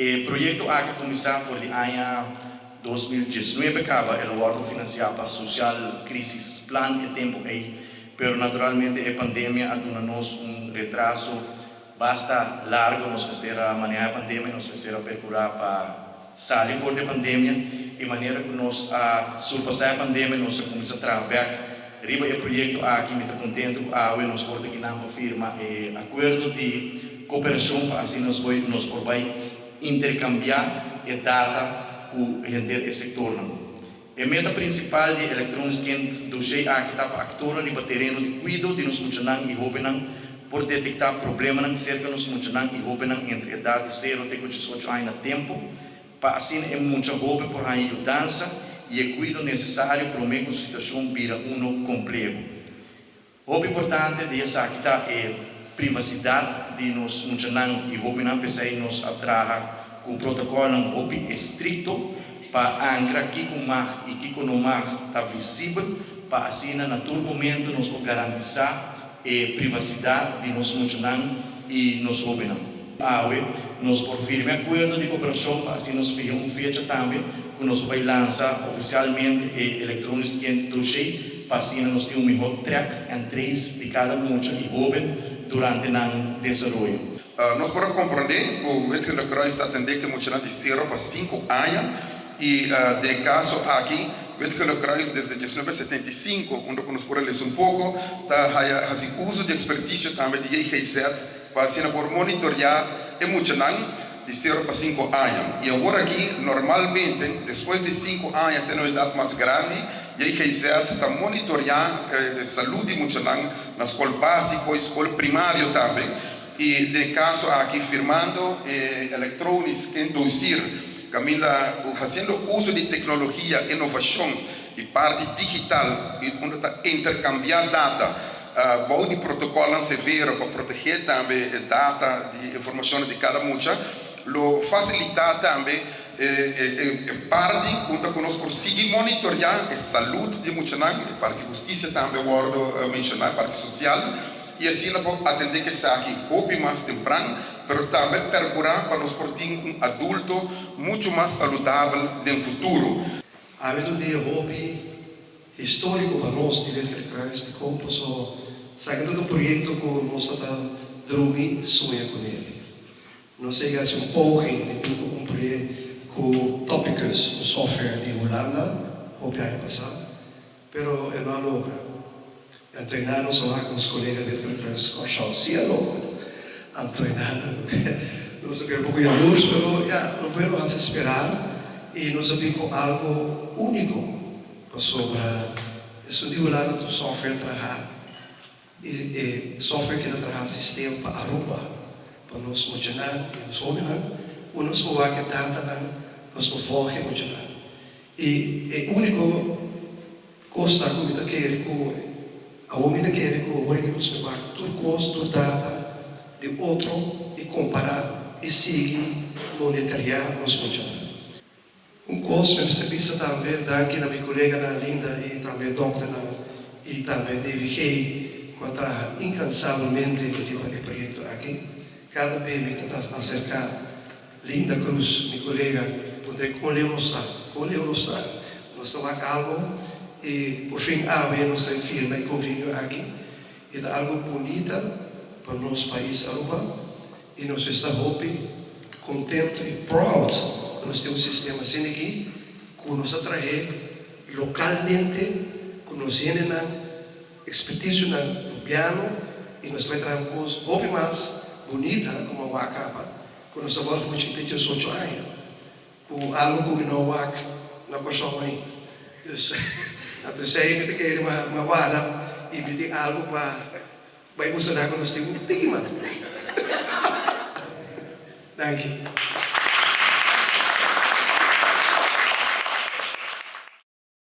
E proyekto aki a kuminsá for di aña 2019 kaba, el a wòrdu finansiá pa Social Crisis Plan e tempu ei, pero naturalmente e pandemia a duna nos un retraso basta largu. Nos mester a manehá e pandemia, nos mester a perkurá pa sali for di e pandemia, i manera ku nos a surpasá e pandemia, nos a kuminsá traha bèk riba e proyekto aki. Mi ta kontentu ku awe nos por ta kinan pa firma e akuerdo di koperashon pa asina nos bai nos por bai interkambiá e data ku henter e sektornan. E meta prinsipal di e Elektronisch Kind Dossier aki ta pa aktornan riba tereno di kuido di nos muchanan i hóbennan por detektá problemanan serka nos muchanan i hóbennan entre edat di sero te ku 18 aña na tempu, pa asina e mucha hóben por haña yudansa i e kuido nesesario promé ku su situashon bira uno kompleho. Hopi importante di esaki ta e privasidat di nos muchanan i hóbennan, p'esei nos a traha ku protokòlnan hopi estrikto pa ankra kiko mag i kiko no mag ta visibel, pa asina na tur momento nos por garantisá e privasidat di nos muchanan i nos hóbennan. Awe nos por firma e akuerdo di koperashon pa asina nos fiha un fecha tambe ku nos por bai lansa ofisialmente e Elektronisch Kind Dossier pa asina nos tin un mihó track and trace di kada mucha i hóben durante nan desaroyo. Nos por a komprondé ku Wit Gele Kruis ta atendé ku e muchanan di sero pa 5 aña i den e kaso aki Wit Gele Kruis desde 1975, unda ku nos por a lesa un poko, ta haya hasi uso di ekspertisio tambe di JGZ pa asina por monitoreá e muchanan di 0 pa 5 aña. I awor aki, normalmente, despues di 5 aña te na edat mas grandi, JGZ ta monitoreá salú di muchanan na skol básiko i skol primario tambe. I den kaso aki, firmando Elektronisch Kind Dossier, kaminda hasiendo uso di teknologia, inovashon i parti digital, i unda ta interkambiá data, bou di protokòlnan severo pa protegé tambe data di informashon di kada mucha, lo fasilitá tambe e parti unda ku nos por sigui monitoreá e salú di muchanan, e parti hustisia tambe wòrdu menshoná, parti sosial, i asina por atendé ku esaki hopi mas tempran, pero tambe perkurá pa nos por tin un adulto muchu mas saludabel den futuro. Awe ta un dia hopi históriko pa nos di Wit Gele Kruis di kon paso esaki ta un proyekto ku nos ta drumi soña kuné. Nos a yega hasi un poging di bin ku un proyekto ku Topicus, un software di Hulanda, hopi aña pasá, pero e no a logra. Anto e nan nos a wak nos kolega di Wit Gele Kruis Kòrsou si a logra. Anto e nan nos a bira un poko yalurs, pero ya, lo bueno hace esperar i nos a bin ku algu úniko pasobra esun di Hulanda ta un software trahá i e software keda traha sistema pa Aruba, pa nos muchanan i nos hóbennan, ku nos por wak e datanan, nos por volg e muchanan. I e úniko kos ta ku mi ta kere ku awor mi ta kere ku awor ke nos por wak tur kos, tur data di otro i kompará i sigui monitoreá nos muchanan. Un kos mi mester bisa tambe, danki na mi koleganan Linda i tambe dòkternan i tambe DVG ku a traha inkansabelmente riba e proyekto aki. Kada be mi ta aserká Linda Cruz, mi kolega, puntr'é kon leu nos ta, kon leu nos ta. Nos ta wak algu i por fin awe nos ta firma e konvenio aki. E ta algu bunita pa nos pais Aruba i nos ta hopi kontentu i proud ku nos tin un sistema asina aki ku nos a trahe lokalmente ku nos hendenan, ekspertisionan rubiano, i nos ta bai traha un kos hopi mas bunita komo a wak kaba ku nos ta wòrdu mucha ki ta 18 aña ku algu ku mi no a wak na Kòrsou ainda. Dus anto esei mi ta kere ma warda i mi tin algu pa bai mustra ku nos tin un tiki mas. Danki.